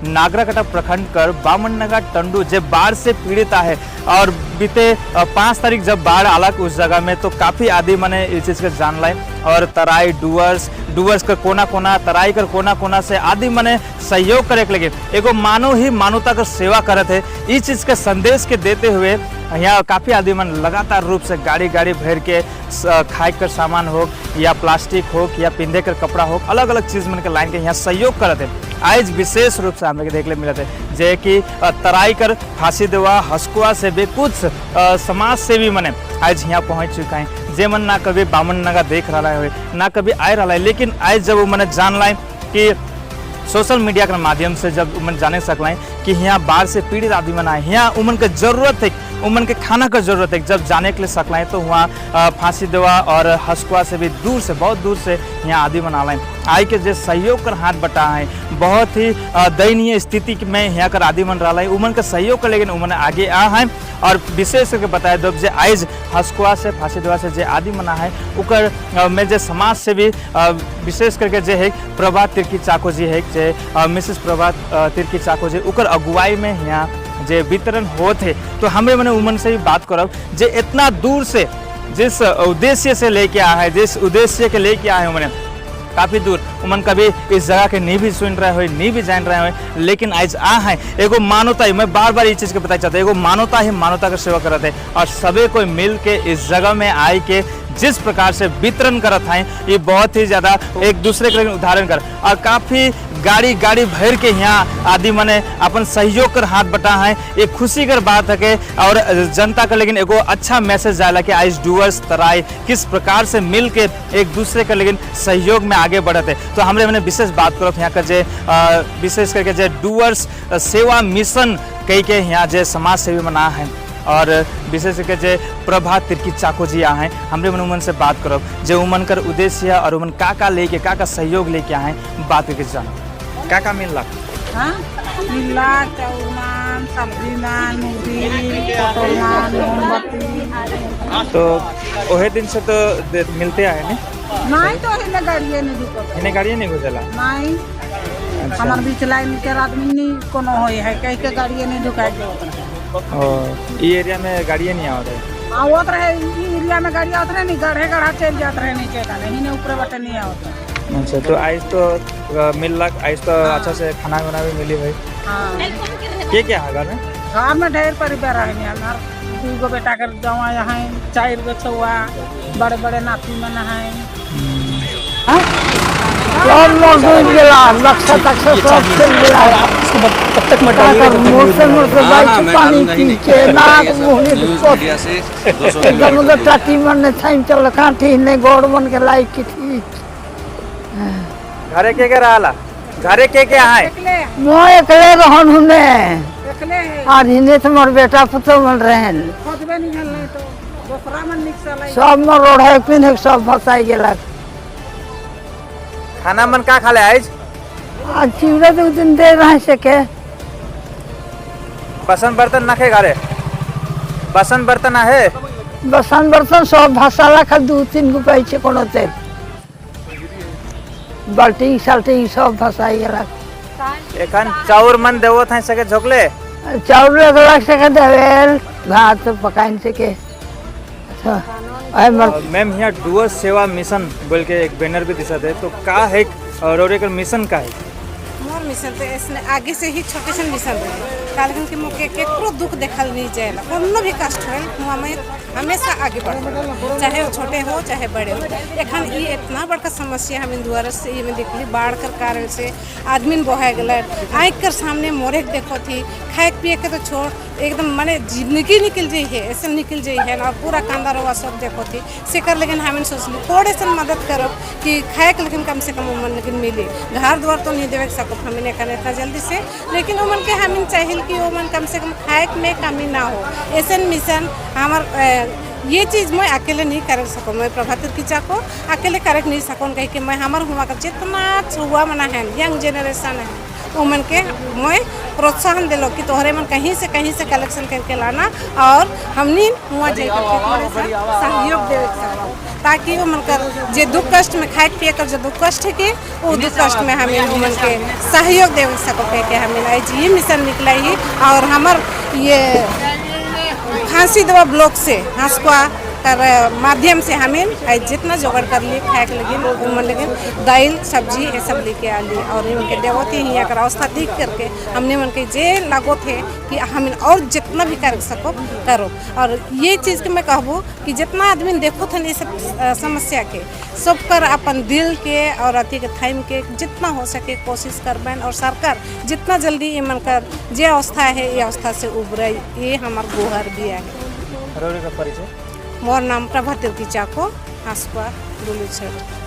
नागराकाटा प्रखंड कर बामननगा टंडू जे बाढ़ से पीड़ित है और बीते 5 तारीख जब बाढ़ आलक उस जगह में तो काफ़ी आदमी मने इस चीज़ के जान लाए और तराई डुअर्स डुअर्स कर कोना कोना, तराई कर कोना कोना से आदि मने सहयोग करे के लगे। एगो मानव ही मानवता का सेवा करत है, इस चीज़ के संदेश के देते हुए यहाँ काफ़ी आदमी मन लगातार रूप से गाड़ी गाड़ी भर के खाए कर सामान हो या प्लास्टिक हो या पिंधे कर कपड़ा हो, अलग अलग चीज़ मन के लाइन के यहाँ सहयोग करत है। आज विशेष रूप से हमें देख ले मिलत है जे कि तराई कर फांसी देवा हसकुआ से भी कुछ समाज सेवी मने आज यहाँ पहुँच चुका है, जे मन ना कभी बामन नगा देख रहा है, ना कभी आए रहा है, लेकिन आज जब वो मने जान लाए कि सोशल मीडिया के माध्यम से जब उमन जाने सकलाए कि यहाँ बाढ़ से पीड़ित आदमी मन आए, यहाँ उमन के जरूरत है, उमन के खाना का जरूरत है, जब जाने के लिए सकलाए तो वहाँ फांसी देवा और हसकुआ से भी दूर से, बहुत दूर से यहाँ आदमी मन आलाए, आई के जे सहयोग कर हाथ बटा है। बहुत ही दयनीय स्थिति में यहाँ कर आदमी मन रहा है, उमन के सहयोग कर लेकिन उमन आगे आ है। और विशेष करके बताया दो जे आइज हसकुआ से फांसी देवा से जे आदि मना है उकर में जे समाज से भी विशेष करके जे है प्रभा तिर्की चाको जी है, जे मिसेस प्रभा तिर्की चाको जी, उकर अगुवाई में यहाँ जे वितरण होत है। तो हमरे मने उमन से भी बात करब जे इतना दूर से जिस उद्देश्य से लेके आया है, जिस उद्देश्य के लेके आए हैं, उमने काफ़ी दूर, उमन कभी इस जगह के नहीं भी सुन रहे हो, नहीं भी जान रहे हो, लेकिन आज आ है। एगो मानवता ही, मैं बार बार ये चीज़ के बताना चाहता हूँ, एगो मानवता ही मानवता का सेवा करते है और सभी कोई मिल के इस जगह में आए के जिस प्रकार से वितरण करत हैं, ये बहुत ही ज़्यादा एक दूसरे के उदाहरण कर और काफ़ी गाड़ी गाड़ी भर के यहाँ आदि मने अपन सहयोग कर हाथ बटा है। ये खुशी कर बात है के और जनता का लेकिन एगो अच्छा मैसेज जाला कि आइस डुअर्स तराई किस प्रकार से मिल के एक दूसरे का लेकिन सहयोग में आगे बढ़ते। तो हमरे मैंने विशेष बात करो यहाँ का जे विशेष करके जे डुअर्स सेवा मिशन कई के यहाँ जे समाज सेवी मना है और विशेष करके जे प्रभा तिर्की चाको जी आए हैं, हमरे मन उमन से बात करब जे उमन कर उद्देश्य और उमन का का लेके, का का सहयोग लेके आए हैं, बात करके जानो का का मिल हाँ, मिला चाउर मान, सब्जी मान, मुरी, पटल मान, मोमबत्ती। तो ओहे दिन से तो मिलते आए ने? नहीं तो हिने गाड़िए नहीं ढुकत। इन्हें गाड़िए नहीं घुसेला? नहीं। हमार बीच लाइन के आदमी नहीं कोनो होई है, कह के गाड़िए नहीं ढुकाई के होत रहे। और ये एरिया में गाड़िए नहीं आवत है? आवत रहे, ई एरिया में गाड़ी आवत रहे नहीं, गढ़े गढ़ा चल जात रहे नीचे डाले, हिने ऊपर बटे नहीं आवत रहे। अच्छा, तो आज तो मिल आज तो अच्छा से खाना वाना भी मिली भाई? हाँ। के क्या है घर में? घर में ढेर परिवार है। हमार दू गो बेटा के जवा है, चार गो छुआ, बड़े बड़े नाती मन है। सब लोग डूब गेला, नक्शा तक्शा सब चल गेला। तब तक मत डालिएगा जब तक मुँह से मुँह से हाँ, जाइ हाँ, छै मैं पानी डालूंगा ही पी नहीं। के नाक मुँह न्यूज मीडिया से 200 एकदम उधर टाटी मन ने छाइन चल काठी ने गोड़ मन के लाइक की थी। घरे के रहला? घरे के आए? एकले। मोह एकले रहन हुने। एकले है। और हिने तो मोर बेटा पुतो मन रहन। खोजबे नहीं हल नहीं तो दूसरा मन निकल। सब मोर ओढ़े पिन्हे सब फसाई गेला। खाना मन का खा ले आज? आ चिवड़ा दो दिन दे रहे सके। बसन बर्तन नखे घरे? बसन बर्तन आहे? बसन बर्तन सब भसाला, खा दू तीन गो पैसे कोनोते, बाल्टी साल्टी सब फसाई गेला। एखन चाउर मन देवत है सके झोकले? चाउर लगला सके, देवेल भात पकाइन सके। अच्छा आय मर। मैम, यहाँ डुअर्स सेवा मिशन बोल के एक बैनर भी दिसत है, तो का है और एकर मिशन का है? मोर मिशन तो इसने आगे से ही छोटे सन मिशन रहे, काहे कि मोके केकरो दुख देखल नहीं जाएला। कोनो भी कष्ट होल, हमें हमेशा आगे बढ़, चाहे वो छोटे हो चाहे बड़े हो। एखन ई इतना बड़का समस्या हम दुआर से ई में देखली, बाढ़ कर कारण से आदमी बहा गए, आँख कर सामने मोरे के देखो थी। खाए पिए के तो छोड़, एकदम माने जिंदगी निकल जाई है, ऐसे निकल जाई है ना। पूरा कांदा रोवा सब देखो थी से कर, लेकिन हमें सोचली थोड़े से मदद करो कि खाए के लेकिन कम से कम उमन लेकिन मिली। घर द्वार तो नहीं देवे सको हमें एखन इतना जल्दी से, लेकिन उमन के हमें चाहिए कि उमन कम से कम खाए में कमी ना हो। ऐसे मिशन हमार ये चीज़ मैं अकेले नहीं कर सको। मैं प्रभात किचा को अकेले कर नहीं सकूँ, कहीं कि मैं हमार हुआ कर जितना हुआ मना है, यंग जनरेशन है, उमन के मैं प्रोत्साहन दिलो कि तोहरे मन कहीं से कलेक्शन करके लाना और हमनी हुआ जाए करके थोड़े सा सहयोग देवे सको। ताकि उमन कर जे दुख कष्ट में, खाए पिए कर जो दुख कष्ट है के, वो दुख कष्ट में हमें उमन के सहयोग दे सको के हमें आज ये मिशन निकला ही। और हमार ये फांसीदेवा ब्लॉक से हंसकुआ कर माध्यम से हमें आज जितना जुगाड़ कर लिए खाए के लगिन, उमन लगिन दाल, सब्जी, ये सब लेके आ ली और उनके देवती ही अगर अवस्था देख करके हमने मन के जे लागो थे कि हम और जितना भी कर सको करो। और ये चीज़ के मैं कहबो कि जितना आदमी देखो थे ये सब समस्या के, सब कर अपन दिल के और अथी के थाइम के जितना हो सके कोशिश करबन और सरकार जितना जल्दी ये मन कर जे अवस्था है, ये अवस्था से उभरे, ये हमार गुहार भी है। रौरी का परिचय? मोर नाम प्रभा तिर्की चाको, हंसकुआ, दुलुछड़।